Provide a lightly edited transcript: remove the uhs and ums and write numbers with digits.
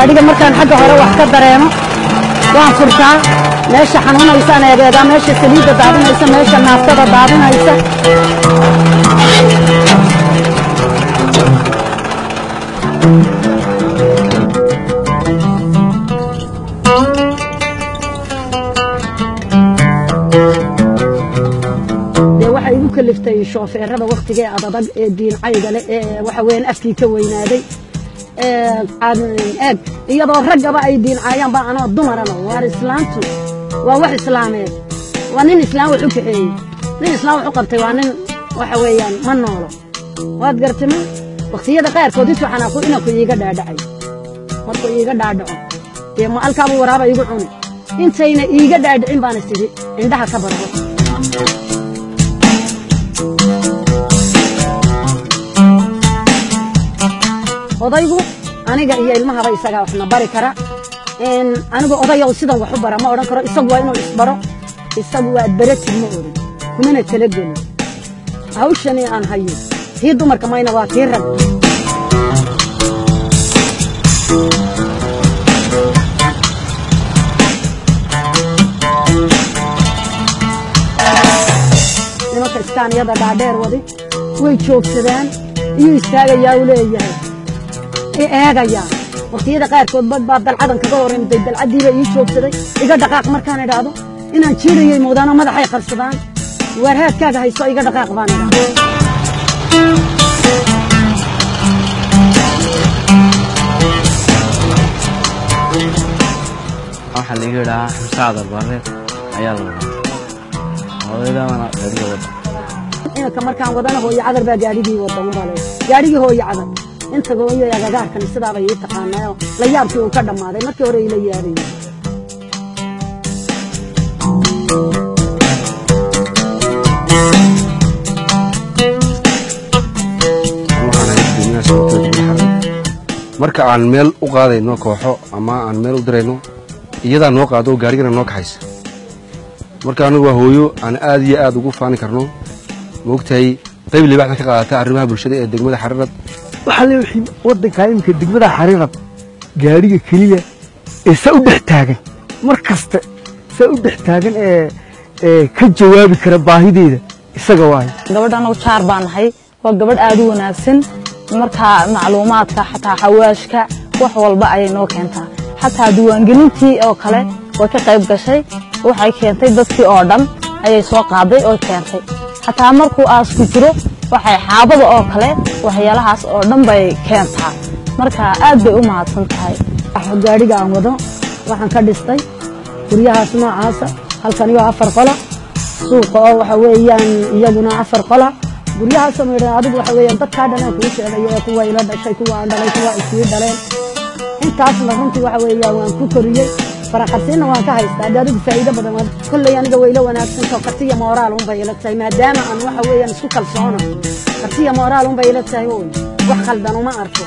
Gaadhiga markaan xagga hore wax ka dareemo waan furtaa, meesha xanuunaysaan eegeegaa, meesha saliidda daadinaysa, meesha naaftada daadinaysa. Dee waxay igu kaliftay shoofeerada waktigee adadag ee diincayga leh ee waxa weeyaan afkii ka weynaaday. Eeg, iyadoo raggaba ay diincaayaan baa anoo dumarana waar islaantu waa wax islaameed, waa nin islaam wax u kaxeeyey, nin islaam wax u qabtay, waa nin waxa weeyaan ma noolo. Waad gartay ma waqtiyada qaarkood intuu xanaaqo inanku iiga dhaadhacay, markuu iiga dhaadhaco dee ma alkaabuu waraaba iigu cuni. Intayna iiga dhaadhicin baan isidhi indhaha ka barbo. Odaygu aniga iyo ilmahaba isagaa waxna bari kara. Anigu odayow sidan wax u bara ma odhan karo, isagu waa inuu isbaro. Isagu waad baratid ma odhan, kumana talagelin. Hawshani aan hayo tii dumarka mayna, waa tii rag. Nimanka iskaaniyada dhaadheer wadi way joogsadaan, iyuu istaagayaa, u leeyahay i eegayaa. Waqtiyada qaarkood bad baa dalcadan kaga horreymtay, dalcaddiiba ii joogsaday. Iga dhaqaaq markaan idhaahdo inaan jiidhayay moodaano, madaxay qarsadaan. Waarhaadkaaga hayso, iga dhaqaaq baan idhaahdo. Waxaa laga yidhahaa Xamse Cadar Barre ayaa la wadaa, hooyadana gaadhiga wada. Iminka markaan wadana hooyo Cadar baa gaadhigii wada unbaa le, gaadhigii hooyo Cadar. Inta hooyo agagaarkani sidaabay ii taqaanaayo, la yaabkii uu ka dhammaaday, markii hore ila yaabayay. Waxaan ahay guddoomiyaha sababta degmada Xarad. Marka aan meel u qaadayno kooxo ama aan meel u dirayno, iyadaa noo qaado oo gaarigana noo kaxaysa. Marka anigu waa hooyo aan aad iyo aad ugu faani karno, maogtahay, qayb libaaxna ka qaadata arrimaha bulshada ee degmada Xariirad. Waxaa le wixii waddankaa iminka degmada Xariirad gaadhiga keliya ee saa u dhex taagan mar kasta, saa u dhex taagan ee ka jawaabi kara baahideeda isaga waayo. Gabadha anagu jaar baan nahay, waa gabadh aad u wanaagsan. Markaa macluumaadka xataa xawaashka wax walba ayay noo keentaa, xataa diiwaangelintii oo kale way ka qayb gashay. Waxay keentay dadkii oo dhan ayay soo qaaday oo keentay. Xataa markuu aasku jiro waxay xaabada oo kale waxyaalahaas oo dhan bay keentaa. Marka aad bay u mahadsan tahay. Gaadhiga aan wado waxaan ka dhistay guryahaas noocaasa. Halkani waa 4 qola, suuqa oo waxa weeyaan iyaguna 4 qola guryahaasoo midhan. Adigu waxa weeyaan dadkaa dhan aan kuu sheegayo ee kuwa ila dhashay, kuwa aan dhalay, kuwa isii dhaleen, intaasna runtii waxa weeyaan waan ku koriyey, faraqabsiinna waan ka haystaa. Hadde adigu faa'iido badan waa kolley aniga wayla wanaagsanto, kartiya mooraal unbay ila tahay, maadaama aan waxa weeyaan isku kalsoono. Kartiya mooraal unbay ila tahay, oy wax khaldan uma arko.